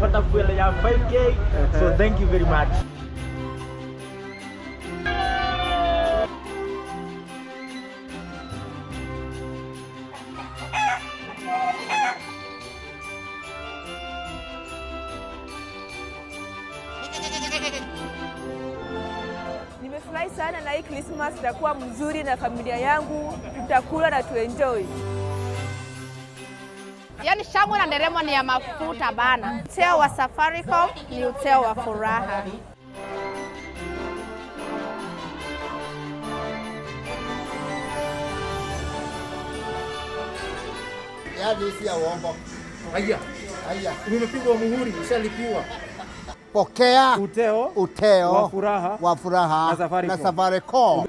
Nimepata fuel ya 5K. So thank you very much. Nimefurahi sana na hii Christmas itakuwa mzuri na familia yangu, tutakula na tuenjoy. Yaani shangwe na nderemo ni ya mafuta bana. Uteo wa Safaricom ni uteo wa furaha. Yaani si ya uongo. Haya, Haya. umepigwa muhuri, ushalipiwa. Pokea Uteo uteo wa furaha wa furaha na Safaricom. na Safaricom.